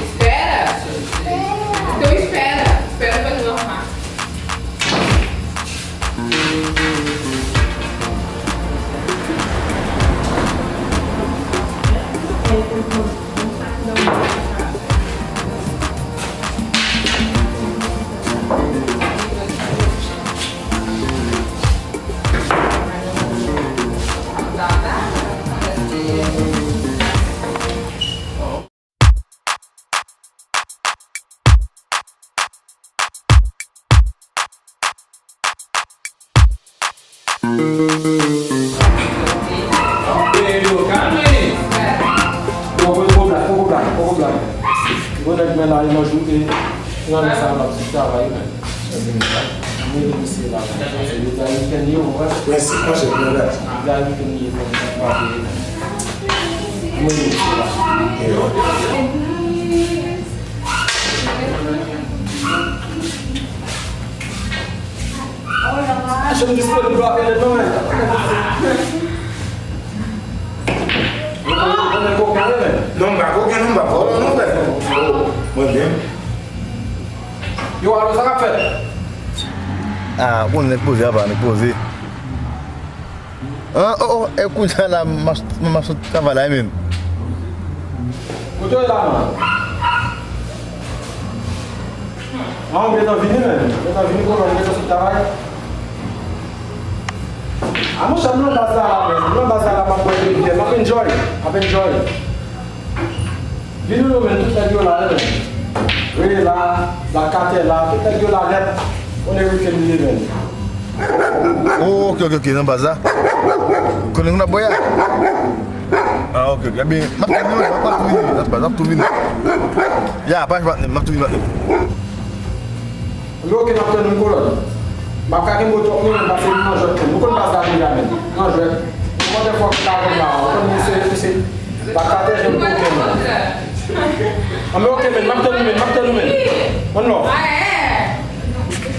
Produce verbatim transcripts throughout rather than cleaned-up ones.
Espera! Então espera! Espera pra não arrumar. Poko blak, poko blak, poko blak. Gwo nèg men la, li nan jou e nan sa l ap travay. Mwen di misye la. Yo di a weekend li, ou wè. Mèsi, monchè, mwen gade. Yo di a weekend li, fò mwen pa peye. Mwen di misye la. Jèm disponib pou apele non, men. Ou konnen koken, men. Non, m pa koken, non, m pa vòlò, non, frè. Mwen menm. Yo, alo, sa k ap fèt? Ah, ou konnen nèg poze apa, nèg poze. An, oh, oh, e kounye a la, m ap, m ap sot travay la, men. Kote w ye la, man? Ah, ou gentan vini, men. Ou gentan vini, kolòn, ou gentan sot travay. Ah, monchè, m nan baz la, la, men. M nan baz la, la, m ap bwè de byè. M ap enjoy. M ap enjoy. Vini non, men, tout nèg yo la, wi, men. Ray la, Black Carter la, tout nèg yo la nèt. On everything we living. Oh, ok, ok, ok, nan baz la. Konnen nou ap bwè a? Ah, ok, ok. Ebyen, m ap tou vini, m ap tou vini, m ap tou vini. Ya, pa patnè, m ap tou vini, patnè. Anben, ok, n ap tann nou, kolòn. M ap ka kenbe w twòp non, men pase nou nan jwèt, men. Nou konn baz la deja, men. Nan jwèt. Nenpòt fwa ki ta konn la, ou konn misye, misye. Bakatè, jan koken, men. Anben, ok, men, m ap tann nou, men, m ap tann nou, men. One love.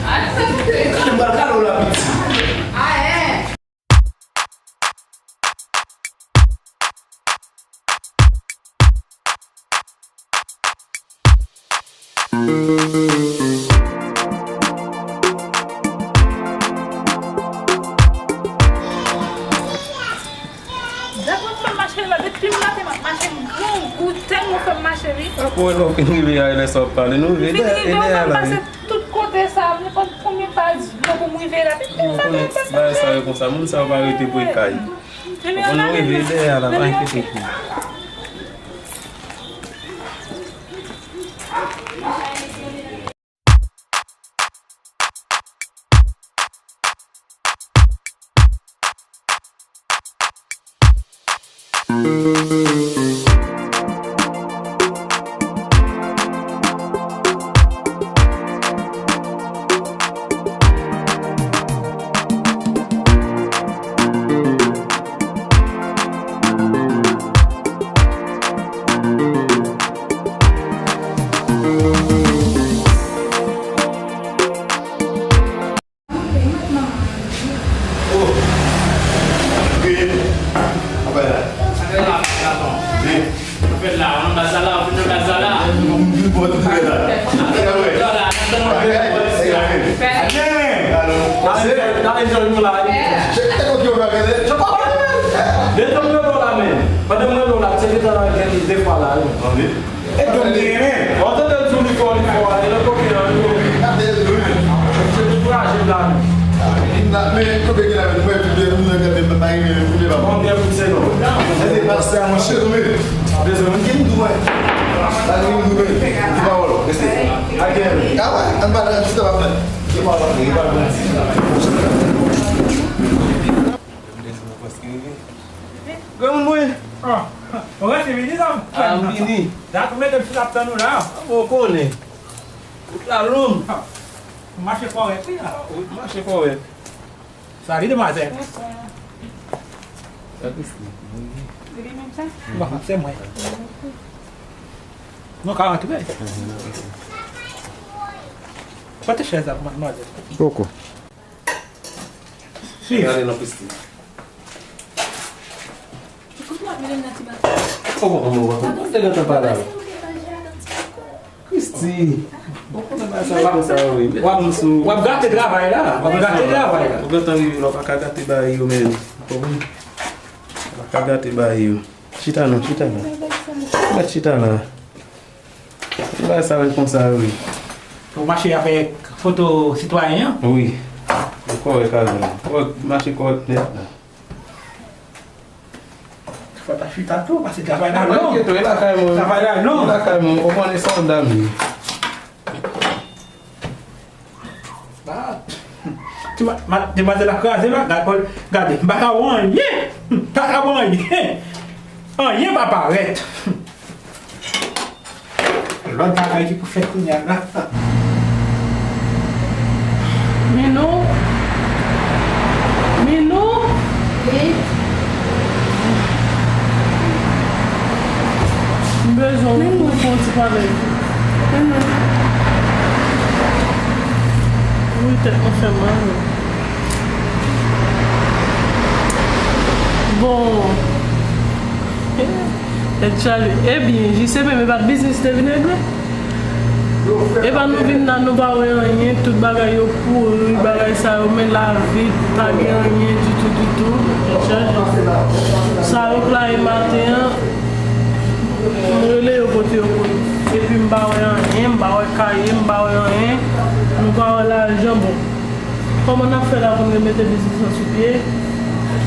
M pral kale w la, piti. Dapre w fè m mache la, depi m maten m ap mache, m grangou tèlman w fè m mache, wi. Apre w fin rive a, e lè sa w ap pale, nou rive dèyè, e dèyè a la, wi. Tout kote sa, m konn konbyen pa dlo pou m rive la. Yo konnen bagay sa yo konsa, moun sa yo pa rete pre kay. Ou konn nou rive dèyè a la, pa enkyete w. Oh. Ok. Apa ya? Apa ya? Apa ya? Apa ya? Ou fè la, ou nan baz la, ou vin nan baz la. Ou vin bò tout la. Dòla, nan tan nou vin bò isi la. Alo. Dale, dale, enjoy nou la. Detann mwen dòla, men. Pandan mwen dòla, se detann mwen gen de fwa la, wi. Anvi. E dòmi, men. Ou tande l di w li fò, li fò a, e lòt kote a, li fò. Se dekouraje m la, men. Men, kote ki la, men, mwen, tout moun nan gade m, pa gen moun ki pa bon. Bon, byen, moun se non. Se te pase a, monchè, non, men. Bezwen moun ki m dwe. Pa gen moun dwe. Ki pawòl, reste. Again. Ah ouais, an ba la, jis ap fè. Ki pawòl, ki pawòl. Lèm leve, m ap panse, Mwen, mwen. Ah, ou rete vini, non? Ah, m vini. Dat ou mete m sou tap tann ou la. Ah, bon, ou konnen. Wout la long. Ah, ou mache kòrèk, wi, la. Wout mache kòrèk. Salut, demoiselle. Bonsoir. Sa Christy. Li menm sa? Bon, se mwen. Nou ka antre. Pote chèz la pou mademoiselle. Poko. Si. Gade non, Christy. Poko, poko, poko. Mwen te gentan pale avè w. Christy. Bon, konnen bagay sa yo konsa, wi. Met moun sou. W ap gate travay la. W ap gate travay la. Ou gentan rive la, w pa ka gate bagay yo, men. Ou konprann? W pa ka gate bagay yo. Chita non, chita la. Mèt chita la. Bagay sa yo konsa, wi. Ou mache avèk foto sitwayen an? Wi. Ou kòrèk avè l. Ou mache kòrèk nèt la. Fò ta chita tou, paske travay la long. Travay la long. Travay la long. Ou konnen sa w dam li. Ah. Ti ma-, ma-, demwazèl la kraze la, gade, gade, m pa ka wè anyen. M pa ka wè anyen. Anyen pa parèt. Lòt bagay ki pou fèt kounye a la. Minou? Minou? Wi. M bezwen w pou fè yon ti pale. Wi, tèt mwen fè mal. Bon. Tèt chaje. Ebyen, J C P, men pa t biznis te vin regle? E pa nou vin la, nou pa wè anyen, tout bagay yo pouri, bagay sa yo, men lavi, pa gen anyen ditou, ditou. Tèt chaje. Sa yo plage maten an, m rele yo kote yo pou nou. Epi m pa wè anyen, m pa wè kaye, m pa wè anyen. Nou pa wè lajan, bon. Kòman n ap fè la pou n remete biznis lan sou pye?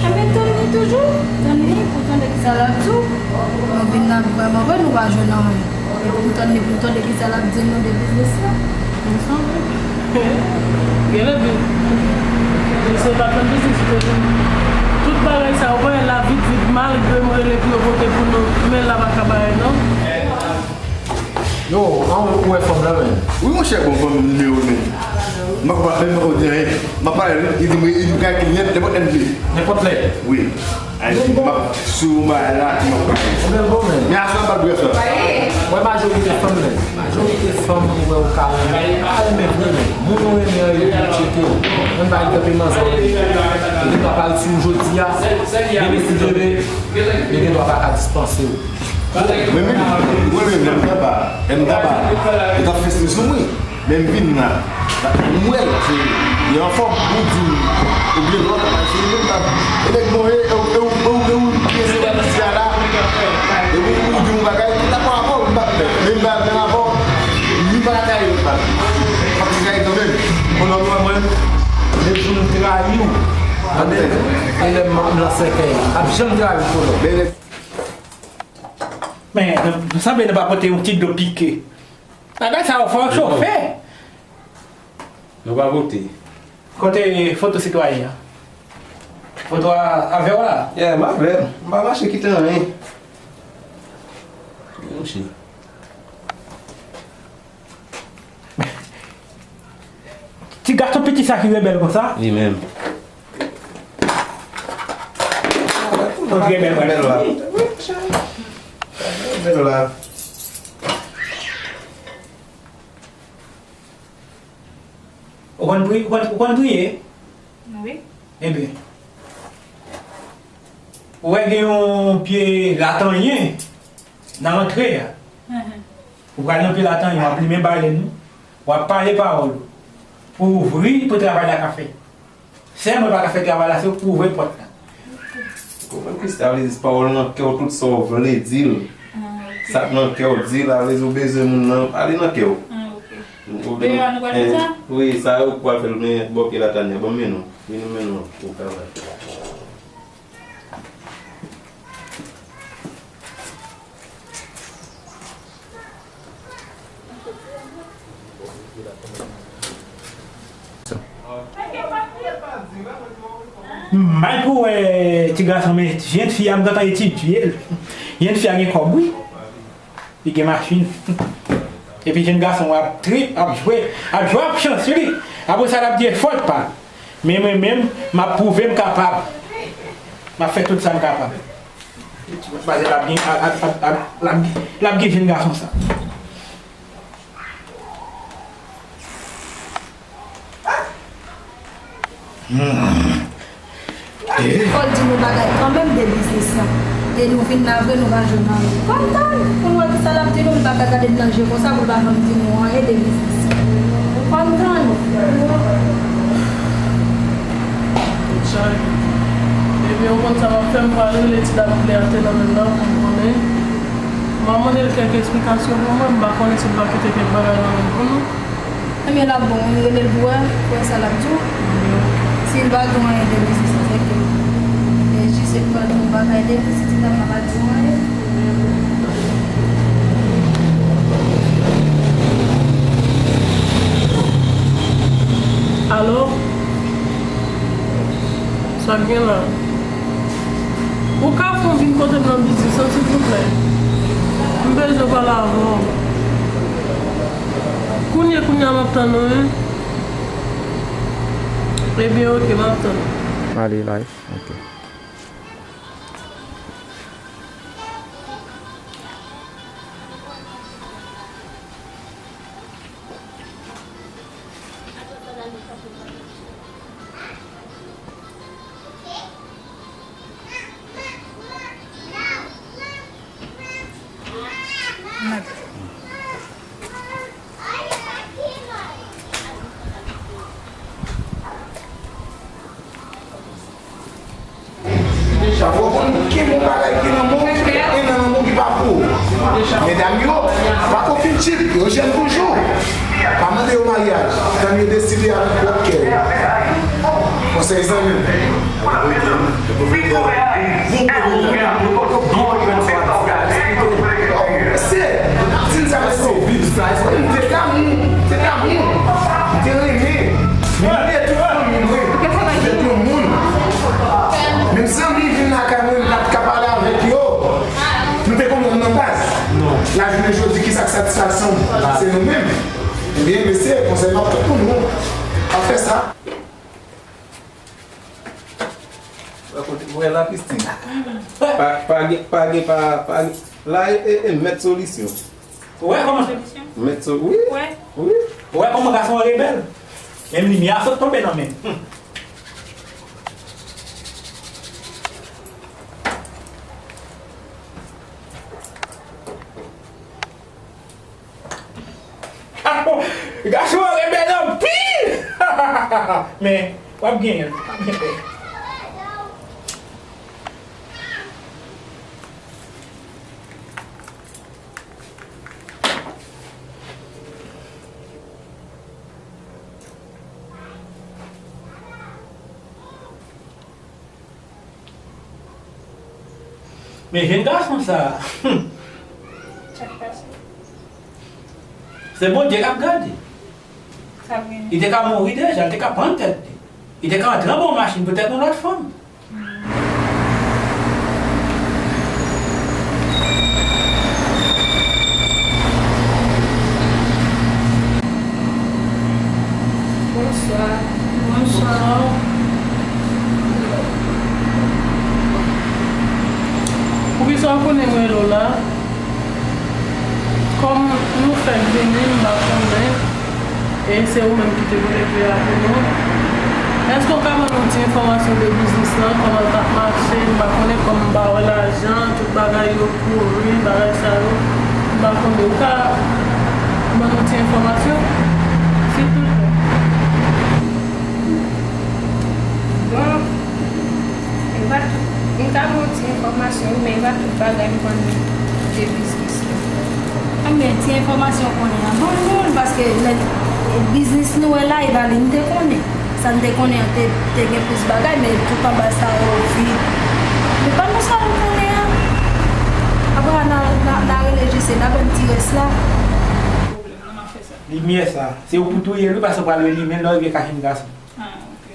Enben, tann li toujou. Tann li pou tande kisa l ap di w. Nou vin la vrèman vre, nou pa jwenn anyen. E pou m tann li, pou m tande kisa l ap di nou de biznis lan. Ansanm, wi. Genlè, bi-, se pa tann biznis ou te jwenn. Tout bagay sa yo, wè, la vit, vit, malgre m rele pou yo pote pou nou, men la pa ka bay, non. Yo, an, ou wè fanm nan, men? Wi, monchè, bon, ban m nimewo l, men. M pa konprann, men m poko di anyen. M ap pale, li, li di m, li di m kay kliyant nenpòt lè m vle. Nenpòt lè? Wi. Ay, m ap sou yon bagay la, m ap pale. Ou bèl bon, men. Men aswè, m pral bwè aswè. Wè, majorite fanm, men. Majorite fanm, ou wè, ou ka renmen. Pa renmen vre, men. Moun ou renmen an, yo pou tcheke w. Menm pa gen kanpe manzè w. Li pa pral sou jodi a. Demen, si Dye vle, li gen dwa pa ka dispanse w. Mwen menm, mwen menm, lè m t anba, lè m t anba, yo t ap fè stil sou mwen. Men m vin la, m wè l, se, li anfòm, ou di m, oubyen lòt, se li menm k ap, e nèg mwen, e, e, e, e, e, ou, e ou, e se pa misye a la, e ou, ou di m yon bagay, ki ta pran avè w, m p ap fè, men m pa menm avè w, li pa ka trayi lòt bagay. Fòk li trayi kanmenm. Kolòn, ou wè mwen, le jou m trayi w, tande, e lè m, m nan sèkèy, m p ap janm trayi w, Kolòn. Men, nou, nou sanble nou pa pote yon ti dlo pike. Bagay sa yo fò yo chofe. Nou pa pote. Kote foto sitwayen an? Foto a, avè w la? Yeah, m avè l. M pa mache kite anyen. Monchè. Ti gason piti sa ki rebèl konsa? Li menm. Ou rebèl, rebèl la. Rebèl la. Ou konn pri-, ou konn, ou konn priye? Wi. Ebyen, ou wè gen yon pye latanyen nan antre a. Mhm. Ou pral nan pye latanyen, w ap limen balèn ou, w ap pale pawòl ou. Pou ouvri, pou travay la ka fèt. Sèl mwen pa ka fè travay la, se pou ouvri pòt la. Ou konprann, Christy, sa vle di pawòl nan kè w, tout sa w vle di l. Ah, ok. Sa k nan kè w, di l, sa vle di ou bezwen moun nan, ale nan kè w. Ah, ok. Ou vle deyò a, nou pral fè sa? Wi, sa yo pral fè l, men bò pye latanyen, ban m mennen w. Vin nou mennen w pou travay. Mal pou wè ti gason, men jenn fi a m gentan etidye l. Jenn fi a gen kòb, wi. Li gen machin. Epi jenn gason ap trip, ap jwe, ap jwe ak chans li. Apre sa, l ap di e fòt pa l. Men mwen menm, m ap pwouve m kapab. M ap fè tout sa m kapab. Paske l ap gen, ap, ap, ap, ap, l ap, l ap gen jenn gason sa. Fò l di nou bagay kanmenm de biznis lan. E nou vin la vre, nou pa jwenn anyen. Fò n tann pou n wè kisa l ap di nou. Li pa ka gade n nan je konsa pou l pa janm di nou anyen de biznis lan. Fò n tann. Chay. Ebyen, ou konn sa m ap fè, m pral rele ti dam kle a te nan men l lan pou m konnen. M a mande l kèk esplikasyon pou mwen, m pa konnen si l pa kite kèk bagay nan men l pou nou. Ebyen, l ap bon, wi, rele l pou wè, pou wè sa l ap di w. Si l pa di w anyen de biznis lan, se ke, e jis li pa di w bagay de li, si ti dam nan pa di w anyen. Alo? Sa k gen la? Ou ka fè w vin kote m nan biznis lan, silvouplè? M bezwen pale avè w. Kounye, kounye a m ap tann ou, wi. Ebyen, oke, m ap tann ou. Ale live, oke. Deja, fò w konn gen bon bagay ki nan men w, e nan men w ki pa pou ou. Medam yo, pa ko fin chip, yo jèn toujou. Pa mande yo maryaj, tan yo deside avèk pwòp kè yo. Konsèy zanmi m. Mesye, m ap di n sa, mesye. M te damou, m te damou. M te renmen. M renmen tout fanmi mwen. M te yon moun. Menm zanmi vin lakay mwen, m pa t ka pale avèk yo. Nou te konn wè m nan baz. Lajounen jodi, kisa k satisfaksyon m? Se nou menm. Ebyen, mesye, konsèy m ap tout pou nou. Pa fè sa. Mwen la, Christine. Pa, pa gen, pa gen, pa, pa gen. La, e, e, e, mèt solisyon. Ou wè kòman? Mèt so, wi. Wi. Ou wè kòman gason an rebèl? Menm limyè a sot tonbe nan men l. Hmm. Gason an rebèl anpil! Men, w ap genyen l. Men jenn gason sa a, hmm. Sa k pase? Se Bondye k ap gade. Sa k genyen? Li te ka mouri deja, li te ka pran tèt li. Li te ka antre anba yon machin poutèt yon lòt fanm. Bonswa. Bonswa. Poukisa w konnen mwen rele w la? Kòm nou fèk vini, m pa konnen. E se ou menm ki te pote kle a pou nou. Èske w ka ban nou ti enfòmasyon de biznis lan, kòman l t ap mache? M pa konnen, kòm m pa wè lajan, tout bagay yo kouri, bagay sa yo, m pa konnen. Ou ka ban nou ti enfòmasyon, silvouplè? Bon, e pa tout, m ka ban w ti enfòmasyon, wi, men e pa tout bagay m konnen de biznis. Ebyen, ti enfòmasyon w konnen an bon moun, paske lè biznis nou wè la, e pa li n te konnen. Sa n te konnen an te, te gen plis bagay, men tout anba sa yo vid. Men ban nou sa nou konnen an. Apre a, n a, n a, n a rele J C, n a ban n ti rès la. Limyè sa, se ou pou touye l wi, paske w pral wè li menm lè w rive ka jwenn gason. Ah, ok.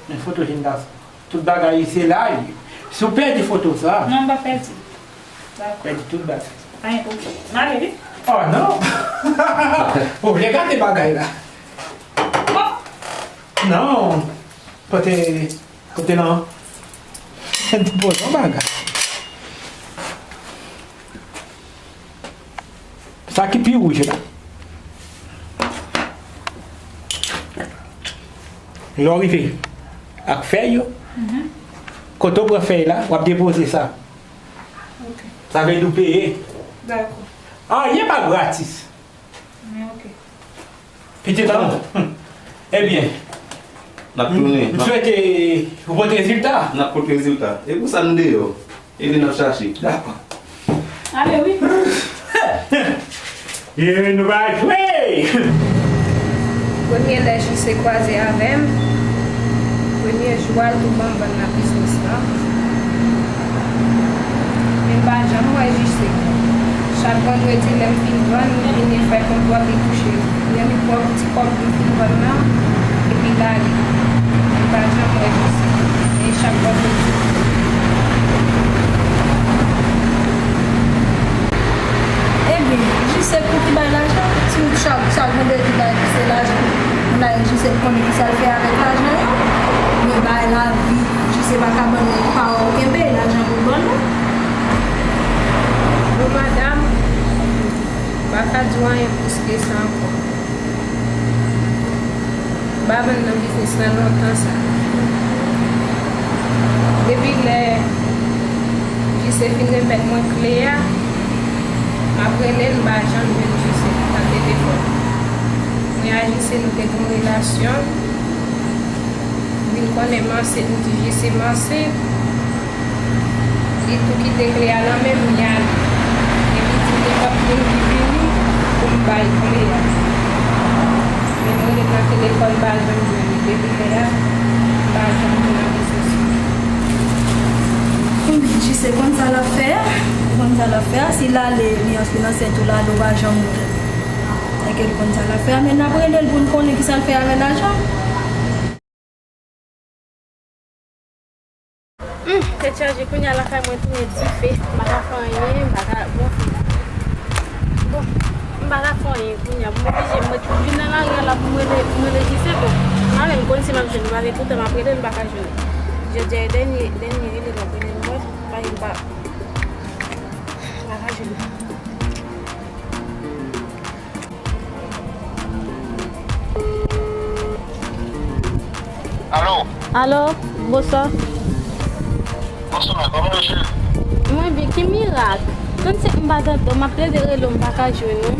Men foto Jenta sa. Tout bagay se la ye. Si w pèdi foto sa. Non, m pa pèdi. Dakò. Pèdi tout bagay. Pa gen pwoblèm. M ale wi. Oh non. Ou vle gate bagay la. Oh. Non. Kote, kote nan. Depoze yon bagay. Sa ki pi wouj la. Lè w rive ak fèy yo, kote w pran fèy la, w ap depoze sa. Ok. Sa vle di w peye. Dakò. Anyen pa gratis. Men ok. Pitit an. Ebyen. N ap tounen. M swete ou pote rezilta. N ap pote rezilta. E pou sa n deyò. Ede n ap chache. Dakò. Ale wi. E nou va jwe. Premye lè J C kwaze avè m, premye jou a l tou ban m vann nan biznis lan. Men m pa janm wè J C. Chak vandredi lè m fin vann, li vini fè kontwòl, li touche. Lè li pran ti kòb li fin vann nan, epi lage. Li pa janm wè J C. Men chak vandredi. Ebyen, J C pou ki bay lajan? Si chak, chak vandredi bay J C lajan, moun la J C konnen ki sa l fè avèk lajan yo. Men bay lavi, J C pa ka ban nou pawòl kenbe, lajan pou ban nou. Bon, madanm, m pa ka di w anyen plis ke sa ankò. M pa vann nan biznis lan lontan sa. Depi lè J C fin remèt mwen kle a, m ap rele l, m pa janm jwenn J C nan telefòn. Mwen ak J C nou te gen yon relasyon, m vin konnen m ansent, m di J C m ansent. Li tou kite kle a nan men m, li ale. Epi di m li p ap vin, li vini pou m bay kle a. Men m rele nan telefòn, m pa janm jwenn li. Depi lè a, m pa janm vin nan biznis mwen. J C konn sa l ap fè a, li konn sa l ap fè a. Si l ale, li ansent, li ansent tou, l ale, ou pa janm wè l. Sèke l konn sa l ap fè a, men n ap rele l pou n konnen ki sa l fè avè lajan. Hum, tèt chaje, kounye a lakay mwen tounen dife. M pa ka fè anyen, m pa ka, bon, bon, m pa ka fè anyen kounye a. M oblije, m vin nan lari a la pou m rele, pou m rele J C, bon. M pa menm konn si m ap jwenn li, malgre toutan m ap rele l, m pa ka jwenn li. Jodi a e dènye, dènye rele m ap rele l, mwen, pa, m pa, m pa ka jwenn li. Alo? Alo, bonswa. Bonswa, kòman w ye, cheri? Mwen byen, ki mirak? Trannsenk m pa tande w, m ap plede rele w, m pa ka jwenn ou.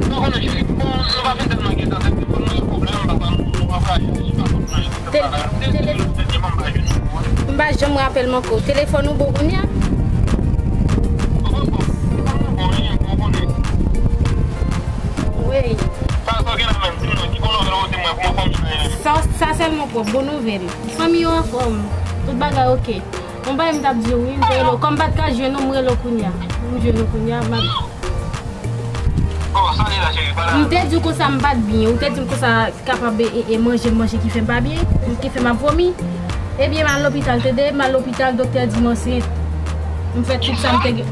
Ou konnen, cheri, bon, nou pa fin tèlman gen tan, se telefòn nou gen pwoblèm, papa, nou pa ka jwenn li, pa konn nan Tel-, tele-, m pa janm rapèl m ankò. Telefòn ou bon kounye a? Wi. Sa, sa w gen la menm, di m non, ki bon nouvèl ou di mwen pou mwen konn sa. Sa, sa sèlman pwòp, bon nouvèl. Fanmi yo anfòm. Tout bagay oke. Yon bagay m t ap di w, wi, m te rele w. Kòm m pa t ka jwenn ou, m rele w kounye a. M jwenn ou kounye a, m ap Bon, sa li la, cheri, pa la. M te di w konsa m pa t byen. Ou te di m konsa kapab e, e, e manje m manje ki fè m pa byen, ki fè m ap vomi. Ebyen, m al lopital, tande, m al lopital, doktè di m ansent. M fè tout sa m te gen.